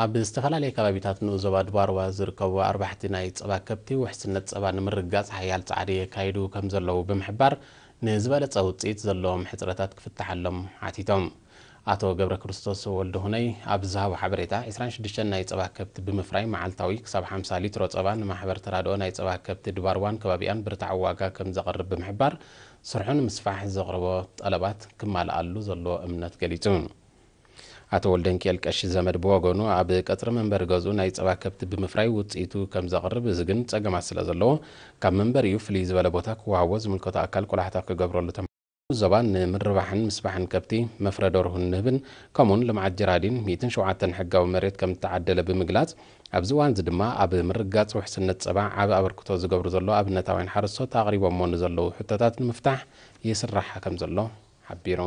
ኣብ ዝተፈላለየ ከባቢታት ንኡስ ዞባ ድባርዋ ዝርከቡ ኣርባሕቲ ናይ ጸባ ከብቲ ውሕስነት ጸባ ንምርግጋጽ ሓያል ጻዕሪ የካይዱ ከም ዘለዉ ብምሕባር፣ ንዝበለጸ ውጽኢት ዘለዎም ሕጽረታት ክፍትሓሎም ሓቲቶም። ኣቶ ገብረ ክርስቶስ ወልደሁነይ ኣብ ዝሃቦ ሓበሬታ፣ ዕስራን ሽዱሽተን ናይ ጸባ ከብቲ ብምፍራይ መዓልታዊ ክሳብ ሓምሳ ሊትሮ ጸባ ንማሕበር ተራድኦ ናይ ጸባ ከብቲ ድባርዋን ከባቢኣን ብርታዕ ዋጋ ከም ዘቕርብ ብምሕባር፣ ስርሑ ንምስፋሕ ዘቕረቦ ጠለባት ክማልኣሉ ዘለዎ እምነት ገሊጹ። ኣቶ ወልደንኪኤል ቀሺ ዘመድ ብወገኑ፣ ኣብ ቀጽሪ መንበሪ ገዝኡ ናይ ጸባ ከብቲ ብምፍራይ ውጽኢቱ ከም ዘቕርብ፣ እዚ ግን ጸገማት ስለ ዘለዎ፣ ካብ መንበሪኡ ፍልይ ዝበለ ቦታ ክወሃቦ ዝምልከቶ ኣካል ቆላሕታ ክገብረሉ ተማሕጺኑ። ዞባ ንምርባሕን ምስፋሕን ከብቲ፣ መፍረ ደርሁን ንህብን ከምኡውን ልምዓት ጀራዲን ሚእትን ሸውዓተን ሕጋዊ መሬት ከም እተዓደለ ብምግላጽ፣ ኣብዚ እዋን እዚ ድማ ኣብ ምርግጋጽ ውሕስነት ጸባ ዓቢ ኣበርክቶ ዝገብሩ ዘለዉ ኣብነታውያን ሓረስቶት ኣቕሪቦሞ ንዘለዉ ሕቶታት ንምፍታሕ ይስራሕ ከም ዘሎ ሓቢሩ።